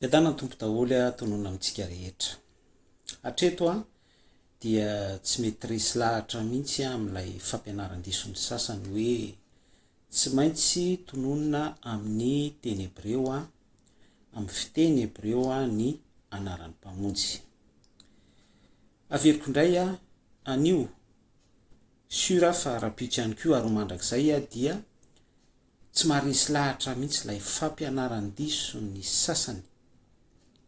Fiadanan'ny Tompo daholo a, tononina amintsika rehetra. Hatreto a, dia tsy mety resy lahatra mihitsy aho amin'ilay fampianaran-dison'ny sasany hoe tsy maintsy tononina amin'ny teny hebreo a, amin'ny fiteny hebreo a ny anaran'ny Mpamonjy. Averiko indray a, anio, sur aho fa rahampitso ihany koa ary ho mandrakizay a dia Tsy maharesy lahatra mihitsy ilay fampianaran-diso ny sasany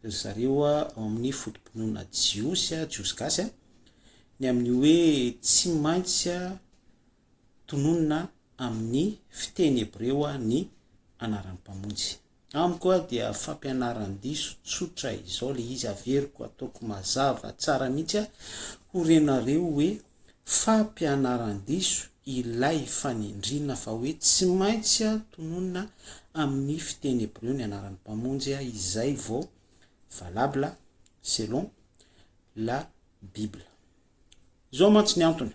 ry zareo ao amin'ny foto-pinoana jiosy, jiosy gasy, ny amin'ny hoe tsy maintsy tononina amin'ny fiteny hebreo ny anaran'ny Mpamonjy. Amiko dia fampianaran-diso tsotra izao ilay izy, averiko ataoko mazava tsara mihitsy ho renareo hoe Fampianaran-diso ilay fanindriana fa hoe tsy maintsy tononina amin'ny fiteny hebreo ny anaran'ny Mpamonjy izay vao valable selon la Bible. Izao mantsy ny antony.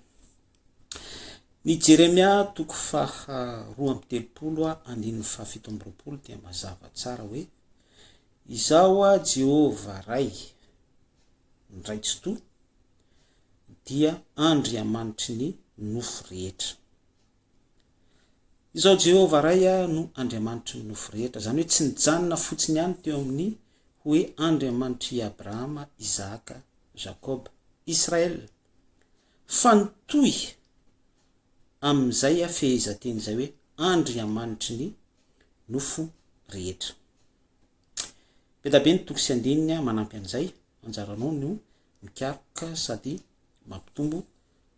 Ny Jeremia toko faha 32 andininy faha 27 dia mazava tsara hoe Izaho Jehovah Ray, ny Ray Tsitoha, dia Andriamanitry ny nofo rehetra. Izao Jehovah Ray no Andriamanitry ny nofo rehetra, izany hoe tsy nijanona fotsiny ihany teo amin'ny hoe Andriamanitr'i Abrahama, Isahaka, Jakoba, Israel, fa nitohy amin'izay fehezanteny izay hoe Andriamanitry ny nofo rehetra. Be dia be ny toko sy andininy manampy an'izay, anjaranao no mikaroka sady mampitombo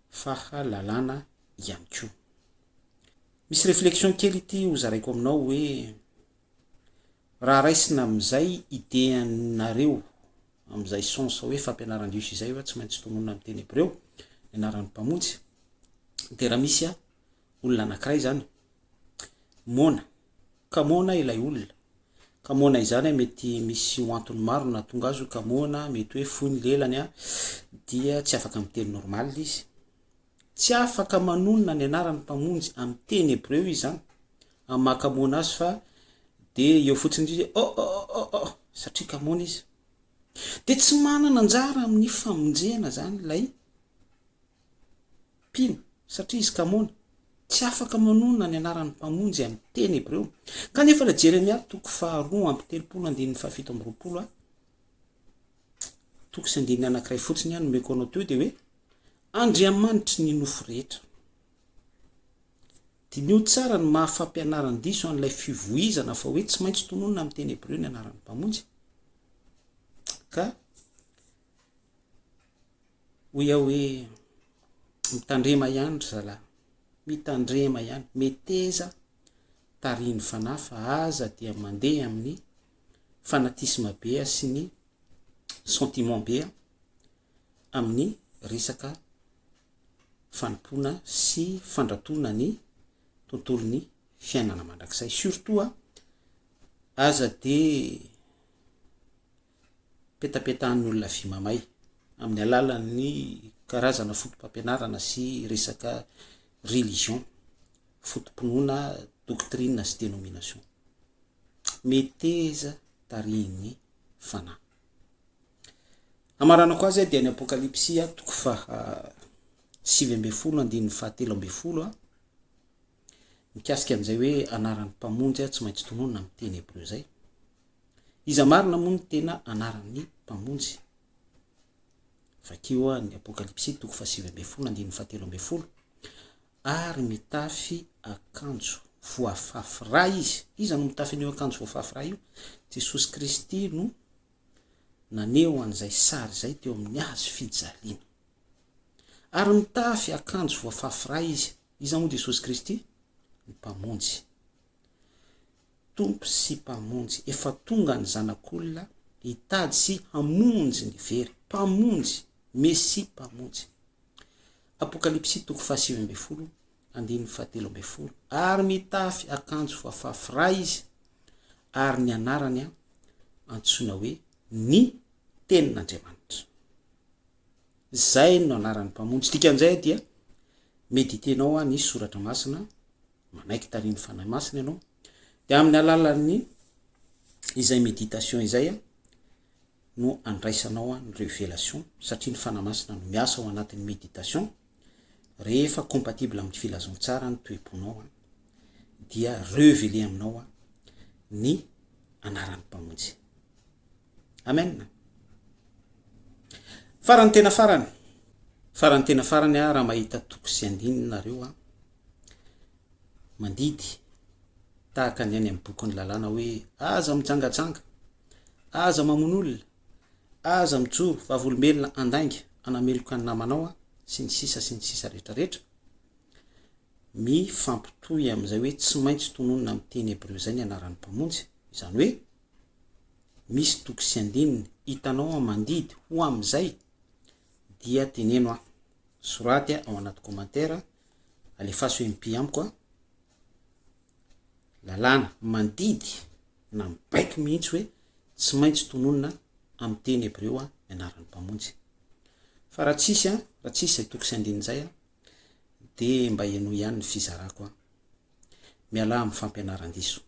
fahalalana ihany koa. Misy réflexion kely ity ho zaraiko aminao hoe raha raisina amin'izay idée-nareo amin'izay sens hoe fampianaran-diso izay hoe tsy maintsy tononina amin'ny teny hebreo ny anaran'ny Mpamonjy dia raha misy olona anankiray izany moana Ka moana ilay olona. Ka moana izany mety misy ho antony maro no nahatonga azy ho ka moana, mety hoe fohy ny lelany dia tsy afaka miteny normal izy. Tsy afaka manonona ny anaran'ny Mpamonjy amin'ny teny hebreo izy izany, amin'ny maha kamoana azy fa dia eo fotsiny izy hoe oh oh oh oh satria kamoana izy. Dia tsy manana anjara amin'ny famonjena izany ilay mpino, satria izy kamoana, tsy afaka manonona ny anaran'ny Mpamonjy amin'ny teny hebreo. Kanefa ilay Jeremia toko faha-32 andininy faha-27 a, toko sy andininy anankiray fotsiny ihany nomeko anao teo dia hoe Andriamanitry ny nofo rehetra. Diniho tsara ny maha fampianaran-diso an'ilay fivoizana fa hoe tsy maintsy tononina amin'ny teny hebreo ny anaran'ny Mpamonjy. Ka Hoy aho hoe, Mitandrema ihany ry zalahy, mitandrema ihany, meteza tarihin'ny fanahy fa aza dia mandeha amin'ny fanatisme be sy ny sentiment be amin'ny resaka fanompoana sy fandratoana ny tontolon'ny fiainana mandrakizay. Surtout aza dia petapetahan'ny olona vy mamay amin'ny alalan'ny karazana foto-pampianarana sy resaka religion, foto-pinoana, doctrine sy dénomination. Meteza tarihin'ny fanahy. Hamaranako azy dia ny Apokalypsy toko faha 19 andininy faha 13 mikasika an'izay hoe anaran'ny mpamonjy tsy maintsy tononina amin'ny teny hebreo izay. Iza marina moa no tena anaran'ny Mpamonjy? Vakio ny Apokalypsy toko faha-19 andininy faha-13. Ary mitafy akanjo voafafy ra izy. Iza no mitafy an'io akanjo voafafy ra io? Jesosy Kristy no naneho an'izay sary izay teo amin'ny hazo fijaliana. Ary mitafy akanjo voafafy ra izy. Iza moa Jesosy Kristy? Ny Mpamonjy. Tompo sy Mpamonjy. Efa tonga ny Zanak'olona hitady sy hamonjy ny very. Mpamonjy, Mesia Mpamonjy. Apokalypsy toko faha-19, andininy faha-13. Ary mitafy akanjo voafafy ra izy, ary ny anarany antsoina hoe ny Tenin'Andriamanitra. Izay no anaran'ny Mpamonjy. Dikan'izay dia meditenao ny soratra masina manaiky tarihin'ny Fanahy Masina ianao, dia amin'ny alalan'ny izay méditation izay a, no andraisanao ny revelation satria ny Fanahy Masina no miasa ao anatin'ny méditation, rehefa compatible amin'ny filazantsara ny toe-ponao dia reveler aminao ny anaran'ny Mpamonjy. Amen. Farany tena farany, farany tena farany aho raha mahita toko sy andininy nareo aho, mandidy tahaka ny any amin'ny bokin'ny lalàna hoe aza mijangajanga, aza mamono olona, aza mijoro vavolombelona andainga anameloka ny namanao aho, sy ny sisa sy ny sisa rehetra rehetra, mifampitohy amin'izay hoe tsy maintsy tononina amin'ny teny hebreo izay ny anaran'ny Mpamonjy, izany hoe misy toko sy andininy hitanao aho mandidy ho amin'izay dia teneno aho, soraty ao anaty commentaire, alefaso MP amiko a, lalàna mandidy na mibaiko mihitsy hoe tsy maintsy tononina amin'ny teny hebreo ny anaran'ny Mpamonjy. Fa raha tsisy an, raha tsisy izay toko sy andininy izay an, dia mba henoy ihany ny fizarako an. Mialà amin'ny fampianaran-diso.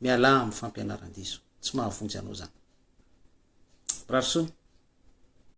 Mialà amin'ny fampianaran-diso. Tsy mahavonjy anao izany. Mirary soa.